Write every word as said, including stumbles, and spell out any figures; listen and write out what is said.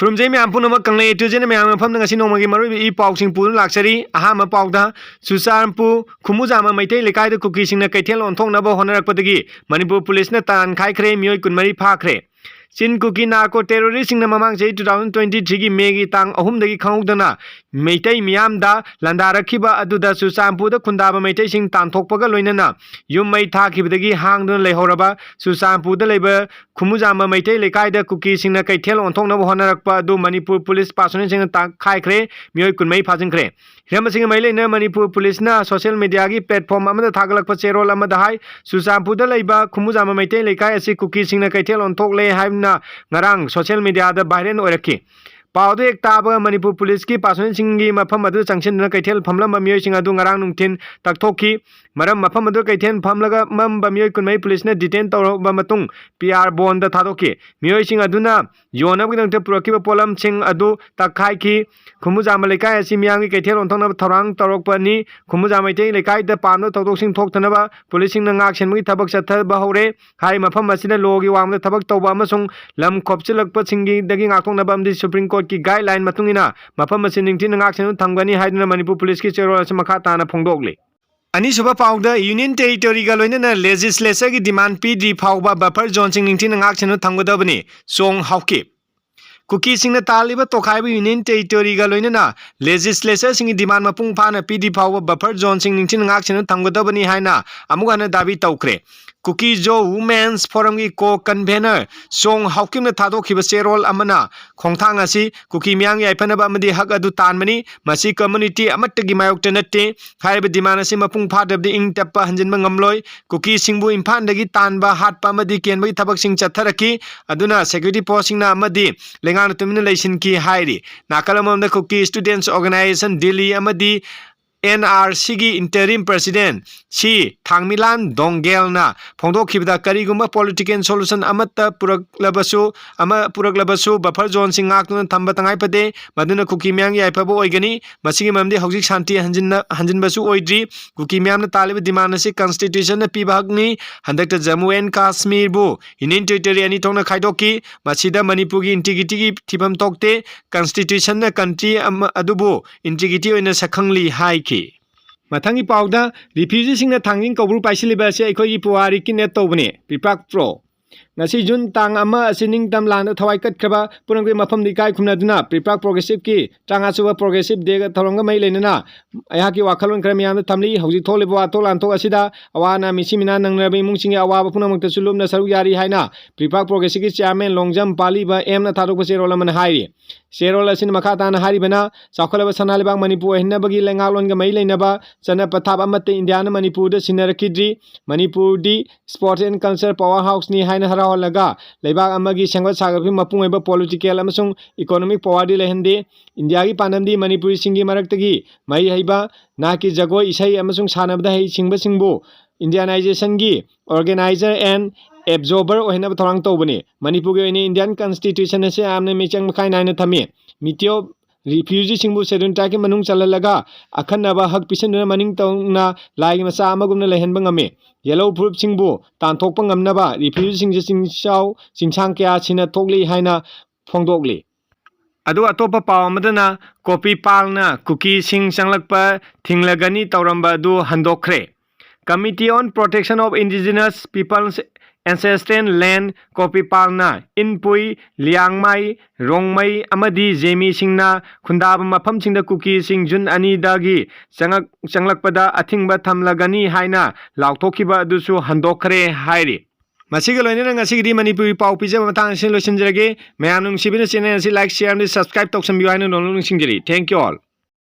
ꯈꯨꯔꯨꯝꯖꯩ ꯃꯌꯥꯝ ꯄꯨꯝꯅꯃꯛ꯫ ꯀꯪꯂꯩ ꯇꯨ ꯖꯦꯟ ꯃꯌꯥꯝ ꯃꯐꯝꯗ ꯉꯁꯤ ꯅꯣꯡꯃꯒꯤ ꯃꯔꯨꯑꯣꯏꯕ ꯏ ꯄꯥꯎꯁꯤꯡ ꯄꯨꯗꯨꯅ ꯂꯥꯛꯆꯔꯤ꯫ ꯑꯍꯥꯟꯕ ꯄꯥꯎꯗ, ꯆꯨꯔꯆꯥꯟꯄꯨꯔ ꯈꯨꯃꯨꯖꯥꯃ ꯃꯩꯇꯩ ꯂꯩꯀꯥꯏꯗ ꯀꯨꯀꯤꯁꯤꯡꯅ ꯀꯩꯊꯦꯜ ꯑꯣꯟꯊꯣꯛꯅꯕ ꯍꯣꯠꯅꯔꯛꯄꯗꯒꯤ ꯃꯅꯤꯄꯨꯔ ꯄꯨꯂꯤꯁꯅ ꯇꯥꯟꯈꯥꯏꯈ꯭ꯔꯦ, ꯃꯤꯑꯣꯏ ꯀꯨꯟꯃꯔꯤ ꯐꯥꯈ꯭ꯔꯦ꯫ ꯆꯤꯟ ꯀꯨꯀꯤ ꯅꯥꯔꯀꯣ ꯇꯦꯔꯣꯔꯤꯁꯁꯤꯡꯅ ꯃꯃꯥꯡ ꯆꯍꯤ two thousand twenty three ꯒꯤ ꯃꯦꯒꯤ ꯇꯥꯡ ꯑꯍꯨꯝꯗꯒꯤ ꯈꯪꯍꯧꯗꯅ ꯃꯩꯇꯩ ꯃꯤꯌꯥꯝꯗ ꯂꯥꯟꯗꯥꯔꯛꯈꯤꯕ ꯑꯗꯨꯗ ꯆꯨꯔꯆꯥꯟꯄꯨꯔꯗ ꯈꯨꯟꯗꯥꯕ ꯃꯩꯇꯩꯁꯤꯡ ꯇꯥꯟꯊꯣꯛꯄꯒ ꯂꯣꯏꯅꯅ ꯌꯨꯝ ꯃꯩ ꯊꯥꯈꯤꯕꯗꯒꯤ ꯍꯥꯡꯗꯨꯅ ꯂꯩꯍꯧꯔꯕ ꯆꯨꯔꯆꯥꯟꯄꯨꯔꯗ ꯂꯩꯕ ꯈꯨꯃꯨꯖꯥꯝꯕ ꯃꯩꯇꯩ ꯂꯩꯀꯥꯏꯗ ꯀꯨꯀꯤꯁꯤꯡꯅ ꯀꯩꯊꯦꯜ ꯑꯣꯟꯊꯣꯛꯅꯕ ꯍꯣꯠꯅꯔꯛꯄ ꯑꯗꯨ ꯃꯅꯤꯄꯨꯔ ꯄꯨꯂꯤꯁ ꯄꯥꯔꯁꯣꯅꯦꯜꯁꯤꯡꯅ ꯇꯥꯛꯈꯥꯏꯈ꯭ꯔꯦ, ꯃꯤꯑꯣꯏ ꯀꯨꯟꯃꯔꯤ ꯐꯥꯖꯤꯟꯈ꯭ꯔꯦ꯫ ꯍꯤꯔꯝ ꯑꯁꯤꯒ ꯃꯔꯤ ꯂꯩꯅꯅ ꯃꯅꯤꯄꯨꯔ ꯄꯨꯂꯤꯁꯅ ꯁꯣꯁꯤꯌꯦꯜ ꯃꯤꯗꯤꯌꯥꯒꯤ ꯄ꯭ꯂꯦꯠꯐꯣꯝ ꯑꯃꯗ ꯊꯥꯒꯠꯂꯛꯄ ꯆꯦꯔꯣꯜ ꯑꯃꯗ ꯍꯥꯏ, ꯆꯨꯔꯆꯥꯟꯄꯨꯔꯗ ꯂꯩꯕ ꯈꯨꯃꯨꯖꯥꯝꯕ ꯃꯩꯇꯩ ꯂꯩꯀꯥꯏ ꯑꯁꯤ ꯀꯨꯀꯤꯁꯤꯡꯅ ꯀꯩꯊꯦꯜ ꯑꯣꯟꯊꯣꯛꯂꯦ ꯍꯥꯏꯗꯨꯅ ꯉꯔꯥꯡ ꯁꯣꯁꯤꯌꯦꯜ ꯃꯤꯗꯤꯌꯥꯗ ꯚꯥꯏꯔꯦꯜ ꯑꯣꯏꯔꯛꯈꯤ꯫ ꯄꯥꯎꯗꯨ ꯍꯦꯛ ꯇꯥꯕꯒ ꯃꯅꯤꯄꯨꯔ ꯄꯨꯂꯤꯁꯀꯤ ꯄꯥꯔꯁꯣꯅꯦꯜꯁꯤꯡꯒꯤ ꯃꯐꯝ ꯑꯗꯨꯗ ꯆꯪꯁꯤꯟꯗꯨꯅ ꯀꯩꯊꯦꯜ ꯐꯝꯂꯝꯕ ꯃꯤꯑꯣꯏꯁꯤꯡ ꯑꯗꯨ ꯉꯔꯥꯡ ꯅꯨꯡꯊꯤꯜ ꯇꯛꯊꯣꯛꯈꯤ꯫ ꯃꯔꯝ ꯃꯐꯝ ꯑꯗꯨꯗ ꯀꯩꯊꯦꯜ ꯐꯝꯂꯒ ꯐꯝꯂꯝꯕ ꯃꯤꯑꯣꯏ ꯀꯨꯟꯃꯔꯤ ꯄꯨꯂꯤꯁꯅ ꯗꯤꯇꯦꯟ ꯇꯧꯔꯕ ꯃꯇꯨꯡ ꯄꯤ ꯑꯥꯔ ꯕꯣꯟꯗ ꯊꯥꯗꯣꯛꯈꯤ꯫ ꯃꯤꯑꯣꯏꯁꯤꯡ ꯑꯗꯨꯅ ꯌꯣꯟꯅꯕꯒꯤꯗꯃꯛꯇ ꯄꯨꯔꯛꯈꯤꯕ ꯄꯣꯠꯂꯝꯁꯤꯡ ꯑꯗꯨ ꯇꯛꯈꯥꯏꯈꯤ꯫ ꯈꯨꯃꯨꯖꯥꯝꯕ ꯂꯩꯀꯥꯏ ꯑꯁꯤ ꯃꯤꯌꯥꯝꯒꯤ ꯀꯩꯊꯦꯜ ꯑꯣꯟꯊꯣꯛꯅꯕ ꯊꯧꯔꯥꯡ ꯇꯧꯔꯛꯄꯅꯤ꯫ ꯈꯨꯃꯨꯖꯥꯝꯕ ꯃꯩꯇꯩ ꯂꯩꯀꯥꯏꯗ ꯄꯥꯝꯅꯕ ꯊꯧꯗꯣꯛꯁꯤꯡ ꯊꯣꯛꯇꯅꯕ ꯄꯨꯂꯤꯁꯁꯤꯡꯅ ꯉꯥꯛ ꯁꯦꯟꯕꯒꯤ ꯊꯕꯛ ꯆꯠꯊꯕ ꯍꯧꯔꯦ꯫ ꯍꯥꯏꯔꯤꯕ ꯃꯐꯝ ꯑꯁꯤꯗ ꯂꯣꯒꯤ ꯋꯥꯡꯃꯗ ꯊꯕꯛ ꯇꯧꯕ ꯑꯃꯁꯨꯡ ꯂꯝ ꯈꯣꯞꯆꯤꯜꯂꯛꯄꯁꯤꯡꯒꯤꯗꯒꯤ ꯉꯥꯛꯊꯣꯛꯅꯕ ꯑꯃꯗꯤ ꯁꯨꯄ꯭ꯔꯤꯝ ꯀꯣꯔꯠꯀꯤ ꯒꯥꯏꯗꯂꯥꯏꯟ ꯃꯇꯨꯡ ꯏꯟꯅ ꯃꯐꯝ ꯑꯁꯤ ꯅꯤꯡꯊꯤꯅ ꯉꯥꯛ ꯁꯦꯟꯗꯨꯅ ꯊꯝꯒꯅꯤ ꯍꯥꯏꯗꯨꯅ ꯃꯅꯤꯄꯨꯔ ꯄꯨꯂꯤꯁꯀꯤ ꯆꯦꯔꯣꯜ ꯑꯁꯤ ꯃꯈꯥ ꯇꯥꯅ ꯐꯣꯡꯗꯣꯛꯂꯤ꯫ ꯑꯅꯤꯁꯨꯕ ꯄꯥꯎꯗ, ꯌꯨꯅꯤꯌꯟ ꯇꯦꯔꯤꯇꯣꯔꯤꯒ ꯂꯣꯏꯅꯅ ꯂꯦꯖꯤꯁꯂꯦꯆꯔꯒꯤ ꯗꯤꯃꯥꯟ ꯄꯤꯗ꯭ꯔꯤ ꯐꯥꯎꯕ ꯕꯐꯔ ꯖꯣꯟꯁꯤꯡ ꯅꯤꯡꯊꯤꯅ ꯉꯥꯛ ꯁꯦꯟꯗꯨꯅ ꯊꯝꯒꯗꯕꯅꯤ, ꯆꯣꯡ ꯍꯥꯎꯀꯤꯞ꯫ ꯀꯨꯀꯤꯁꯤꯡꯅ ꯇꯥꯜꯂꯤꯕ ꯇꯣꯈꯥꯏꯕ ꯌꯨꯅꯤꯌꯟ ꯇꯦꯔꯤꯇꯣꯔꯤꯒ ꯂꯣꯏꯅꯅ ꯂꯦꯖꯤꯁꯂꯦꯆꯔꯁꯤꯡꯒꯤ ꯗꯤꯃꯥꯟ ꯃꯄꯨꯡ ꯐꯥꯅ ꯄꯤꯗ꯭ꯔꯤ ꯐꯥꯎꯕ ꯕꯐꯔ ꯖꯣꯟꯁꯤꯡ ꯅꯤꯡꯊꯤꯅ ꯉꯥꯛ ꯁꯦꯟꯗꯨꯅ ꯊꯝꯒꯗꯕꯅꯤ ꯍꯥꯏꯅ ꯑꯃꯨꯛ ꯍꯟꯅ ꯗꯥꯕꯤ ꯇꯧꯈ꯭ꯔꯦ꯫ ꯀꯨꯀꯤ ꯖꯣ ꯋꯨꯃꯦꯟꯁ ꯐꯣꯔꯝꯒꯤ ꯀꯣ ꯀꯟꯚꯦꯅꯔ ꯆꯣꯡ ꯍꯥꯎꯀꯤꯝꯅ ꯊꯥꯗꯣꯛꯈꯤꯕ ꯆꯦꯔꯣꯜ ꯑꯃꯅ ꯈꯣꯡꯊꯥꯡ ꯑꯁꯤ ꯀꯨꯀꯤ ꯃꯤꯌꯥꯝꯒꯤ ꯌꯥꯏꯐꯅꯕ ꯑꯃꯗꯤ ꯍꯛ ꯑꯗꯨ ꯇꯥꯟꯕꯅꯤ, ꯃꯁꯤ ꯀꯝꯃꯨꯅꯤꯇꯤ ꯑꯃꯠꯇꯒꯤ ꯃꯥꯌꯣꯛꯇ ꯅꯠꯇꯦ꯫ ꯍꯥꯏꯔꯤꯕ ꯗꯤꯃꯥꯟ ꯑꯁꯤ ꯃꯄꯨꯡ ꯐꯥꯗ꯭ꯔꯕꯗꯤ ꯏꯪ ꯇꯞꯄ ꯍꯟꯖꯤꯟꯕ ꯉꯝꯂꯣꯏ꯫ ꯀꯨꯀꯤꯁꯤꯡꯕꯨ ꯏꯝꯐꯥꯜꯗꯒꯤ ꯇꯥꯟꯕ, ꯍꯥꯠꯄ ꯑꯃꯗꯤ ꯀꯦꯟꯕꯒꯤ ꯊꯕꯛꯁꯤꯡ ꯆꯠꯊꯔꯛꯈꯤ꯫ ꯑꯗꯨꯅ ꯁꯦꯀ꯭ꯌꯨꯔꯤꯇꯤ ꯐꯣꯔꯁꯁꯤꯡꯅ ꯑꯃꯗꯤ ꯂꯩꯉꯥꯛꯅ ꯇꯨꯃꯤꯟꯅ ꯂꯩꯁꯤꯟꯈꯤ ꯍꯥꯏꯔꯤ꯫ ꯅꯥꯀꯜ ꯑꯃꯔꯣꯝꯗ ꯀꯨꯀꯤ ꯁ꯭ꯇꯨꯗꯦꯟꯠꯁ ꯑꯣꯔꯒꯅꯥꯏꯖꯦꯁꯟ ꯗꯤꯜꯂꯤ ꯑꯃꯗꯤ ꯑꯦꯟ ꯑꯥꯔ ꯁꯤꯒꯤ interim president ꯁꯤ ꯊꯥꯡꯃꯤꯂꯥꯟ ꯗꯣꯡꯒꯦꯜꯅ ꯐꯣꯡꯗꯣꯛꯈꯤꯕꯗ, ꯀꯔꯤꯒꯨꯝꯕ political solution ꯑꯃꯠꯇ ꯄꯨꯔꯛꯂꯕꯁꯨ, ꯑꯃ ꯄꯨꯔꯛꯂꯕꯁꯨ buffer zoneꯁꯤꯡ ꯉꯥꯛꯇꯨꯅ ꯊꯝꯕ ꯇꯉꯥꯏ ꯐꯗꯦ꯫ ꯃꯗꯨꯅ ꯀꯨꯀꯤ ꯃꯤꯌꯥꯝꯒꯤ ꯌꯥꯏꯐꯕ ꯑꯣꯏꯒꯅꯤ꯫ ꯃꯁꯤꯒꯤ ꯃꯔꯝꯗꯤ ꯍꯧꯖꯤꯛ ꯁꯥꯟꯇꯤ ꯍꯟꯖꯤꯟꯅ-, ꯍꯟꯖꯤꯟꯕꯁꯨ ꯑꯣꯏꯗ꯭ꯔꯤ꯫ ꯀꯨꯀꯤ ꯃꯤꯌꯥꯝꯅ ꯇꯥꯜꯂꯤꯕ demand ꯑꯁꯤ constitutionꯅ ꯄꯤꯕ ꯍꯛꯅꯤ꯫ ꯍꯟꯗꯛꯇ ꯖꯝꯃꯨ ꯑꯦꯟ ꯀꯥꯁꯃꯤꯔꯕꯨ union territory ꯑꯅꯤ ꯊꯣꯛꯅ ꯈꯥꯏꯗꯣꯛꯈꯤ꯫ ꯃꯁꯤꯗ ꯃꯅꯤꯄꯨꯔꯒꯤ integrityꯒꯤ ꯐꯤꯕꯝ ꯊꯣꯛꯇꯦ꯫ Constitutionꯅ country ꯑꯃ ꯑꯗꯨꯕꯨ integrity ꯑꯣꯏꯅ ꯁꯛꯈꯪꯂꯤ ꯍꯥꯏꯈꯤ꯫ ꯃꯊꯪꯒꯤ ꯄꯥꯎꯗ, refugeeꯁꯤꯡꯅ ꯊꯥꯡꯖꯤꯡ ꯀꯧꯕ꯭ꯔꯨ ꯄꯥꯏꯁꯤꯜꯂꯤꯕ ꯑꯁꯤ ꯑꯩꯈꯣꯏꯒꯤ ꯄꯨꯋꯥꯔꯤ kidnap ꯇꯧꯕꯅꯤ, ꯄ꯭ꯔꯤꯄꯥꯛ ꯄ꯭ꯔꯣ꯫ ꯉꯁꯤ ꯖꯨꯟ ꯇꯥꯡ ꯑꯃ ꯑꯁꯤ ꯅꯤꯡꯇꯝ ꯂꯥꯟꯗ ꯊꯋꯥꯏ ꯀꯠꯈ꯭ꯔꯕ ꯄꯨꯝꯅꯃꯛꯀꯤ ꯃꯐꯝꯗ ꯏꯀꯥꯏ ꯈꯨꯝꯅꯗꯨꯅ ꯄ꯭ꯔꯤꯄꯥꯛ ꯄ꯭ꯔꯣꯒ꯭ꯔꯦꯁꯤꯞꯀꯤ ꯇꯔꯥꯃꯉꯥꯁꯨꯕ ꯄ꯭ꯔꯣꯒ꯭ꯔꯦꯁꯤꯞ ꯗꯦꯒ ꯊꯧꯔꯝꯒ ꯃꯔꯤ ꯂꯩꯅꯅ ꯑꯩꯍꯥꯛꯀꯤ ꯋꯥꯈꯜꯂꯣꯟ ꯈꯔ ꯃꯤꯌꯥꯝꯗ ꯊꯝꯂꯤ꯫ ꯍꯧꯖꯤꯛ ꯊꯣꯛꯂꯤꯕ ꯋꯥꯊꯣꯛ ꯂꯥꯟꯊꯣꯛ ꯑꯁꯤꯗ ꯑꯋꯥ ꯑꯅꯥ ꯃꯤꯁꯤ ꯃꯤꯅꯥ ꯅꯪꯅꯔꯕ ꯏꯃꯨꯡꯁꯤꯡꯒꯤ ꯑꯋꯥꯕ ꯄꯨꯝꯅꯃꯛꯇꯁꯨ ꯂꯨꯞꯅ ꯁꯔꯨꯛ ꯌꯥꯔꯤ ꯍꯥꯏꯅ ꯄ꯭ꯔꯤꯄꯥꯛ ꯄ꯭ꯔꯣꯒ꯭ꯔꯦꯁꯤꯞꯀꯤ chairman ꯂꯣꯡꯖꯝ ꯄꯥꯂꯤꯕ ꯑꯦꯝꯅ ꯊꯥꯗꯣꯛꯄ ꯆꯦꯔꯣꯜ ꯑꯃꯅ ꯍꯥꯏꯔꯤ꯫ ꯆꯦꯔꯣꯜ ꯑꯁꯤꯅ ꯃꯈꯥ ꯇꯥꯅ ꯍꯥꯏꯔꯤꯕꯅ, ꯆꯥꯎꯈꯠꯂꯕ ꯁꯅꯥ ꯂꯩꯕꯥꯛ ꯃꯅꯤꯄꯨꯔ ꯑꯣꯏꯍꯟꯅꯕꯒꯤ ꯂꯩꯉꯥꯛꯂꯣꯟꯒ ꯃꯔꯤ ꯂꯩꯅꯕ ꯆꯠꯅ ꯄꯊꯥꯞ ꯑꯃꯠꯇ ꯏꯟꯗꯤꯌꯥꯅ ꯃꯅꯤꯄꯨꯔꯗ ꯁꯤꯟꯅꯔꯛꯈꯤꯗ꯭ꯔꯤ꯫ ꯃꯅꯤꯄꯨꯔꯗꯤ sports and culture power houseꯅꯤ ꯍꯥꯏꯅ ꯍꯔꯥꯎꯍꯜꯂꯒ ꯂꯩꯕꯥꯛ ꯑꯃꯒꯤ ꯁꯦꯝꯒꯠ ꯁꯥꯒꯠꯄꯒꯤ ꯃꯄꯨꯡ ꯑꯣꯏꯕ political ꯑꯃꯁꯨꯡ economic powerꯗꯤ ꯂꯩꯍꯟꯗꯦ꯫ ꯏꯟꯗꯤꯌꯥꯒꯤ ꯄꯥꯟꯗꯝꯗꯤ ꯃꯅꯤꯄꯨꯔꯤꯁꯤꯡꯒꯤ ꯃꯔꯛꯇꯒꯤ ꯃꯍꯩ ꯍꯩꯕ, ꯅꯥꯠꯀꯤ ꯖꯒꯣꯏ, ꯏꯁꯩ ꯑꯃꯁꯨꯡ ꯁꯥꯟꯅꯕꯗ ꯍꯩꯁꯤꯡꯕꯁꯤꯡꯕꯨ Indianizationꯒꯤ organizer and absorber ꯑꯣꯏꯍꯟꯅꯕ ꯊꯧꯔꯥꯡ ꯇꯧꯕꯅꯤ꯫ ꯃꯅꯤꯄꯨꯔꯒꯤ ꯑꯣꯏꯅ Indian Constitution ꯑꯁꯤ ꯌꯥꯝꯅ ꯃꯤꯆꯪ ꯃꯈꯥꯏ ꯅꯥꯏꯅ ꯊꯝꯃꯤ꯫ ꯃꯤꯇꯣꯞ refugeeꯁꯤꯡꯕꯨ Scheduled Tribeꯀꯤ ꯃꯅꯨꯡ ꯆꯜꯍꯜꯂꯒ ꯑꯈꯟꯅꯕ ꯍꯛ ꯄꯤꯁꯤꯟꯗꯨꯅ ꯃꯅꯤꯡ ꯇꯧꯅ ꯂꯥꯏꯒꯤ ꯃꯆꯥ ꯑꯃꯒꯨꯝꯅ ꯂꯩꯍꯟꯕ ꯉꯝꯃꯤ꯫ ꯌꯦꯜꯍꯧ ꯐꯨꯔꯨꯞꯁꯤꯡꯕꯨ ꯇꯥꯟꯊꯣꯛꯄ ꯉꯝꯅꯕ refugeeꯁꯤꯡꯁꯦ ꯆꯤꯡꯁꯥꯎ ꯆꯤꯡꯁꯥꯡ ꯀꯌꯥ ꯁꯤꯟꯅ ꯊꯣꯛꯂꯤ ꯍꯥꯏꯅ ꯐꯣꯡꯗꯣꯛꯂꯤ꯫ ꯑꯗꯨꯒ ꯑꯇꯣꯞꯄ ꯄꯥꯎ ꯑꯃꯗꯅ, ꯀꯣꯄꯤꯄꯥꯜꯅ ꯀꯨꯀꯤꯁꯤꯡ ꯆꯪꯂꯛꯄ ꯊꯤꯡꯂꯒꯅꯤ ꯇꯧꯔꯝꯕ ꯑꯗꯨ ꯍꯟꯗꯣꯛꯈ꯭ꯔꯦ꯫ Committee on Protection of Indigenous People's Ancestral Land, ꯀꯣꯄꯤꯄꯥꯜꯅ Inpui, Liangmai, Rongmei ꯑꯃꯗꯤ ꯖꯦꯃꯤꯁꯤꯡꯅ ꯈꯨꯟꯗꯥꯕ ꯃꯐꯝꯁꯤꯡꯗ ꯀꯨꯀꯤꯁꯤꯡ ꯖꯨꯟ ꯑꯅꯤꯗꯒꯤ ꯆꯪꯉꯛ-, ꯆꯪꯂꯛꯄꯗ ꯑꯊꯤꯡꯕ ꯊꯝꯂꯒꯅꯤ ꯍꯥꯏꯅ ꯂꯥꯎꯊꯣꯛꯈꯤꯕ ꯑꯗꯨꯁꯨ ꯍꯟꯗꯣꯛꯈ꯭ꯔꯦ ꯍꯥꯏꯔꯤ꯫ ꯃꯁꯤꯒ ꯂꯣꯏꯅꯅ ꯉꯁꯤꯒꯤꯗꯤ ꯃꯅꯤꯄꯨꯔꯤ ꯄꯥꯎ ꯄꯤꯖꯕ ꯃꯇꯥꯡ ꯑꯁꯤꯗ ꯂꯣꯏꯁꯤꯟꯖꯔꯒꯦ꯫ ꯃꯌꯥꯝ ꯅꯨꯡꯁꯤꯕꯤꯅ channel ꯑꯁꯤ like, share ꯑꯃꯗꯤ subscribe ꯇꯧꯁꯟꯕꯤꯌꯨ ꯍꯥꯏꯅ ꯅꯣꯡꯂꯨꯛ ꯅꯤꯡꯁꯤꯡꯖꯔꯤ꯫ Thank you all.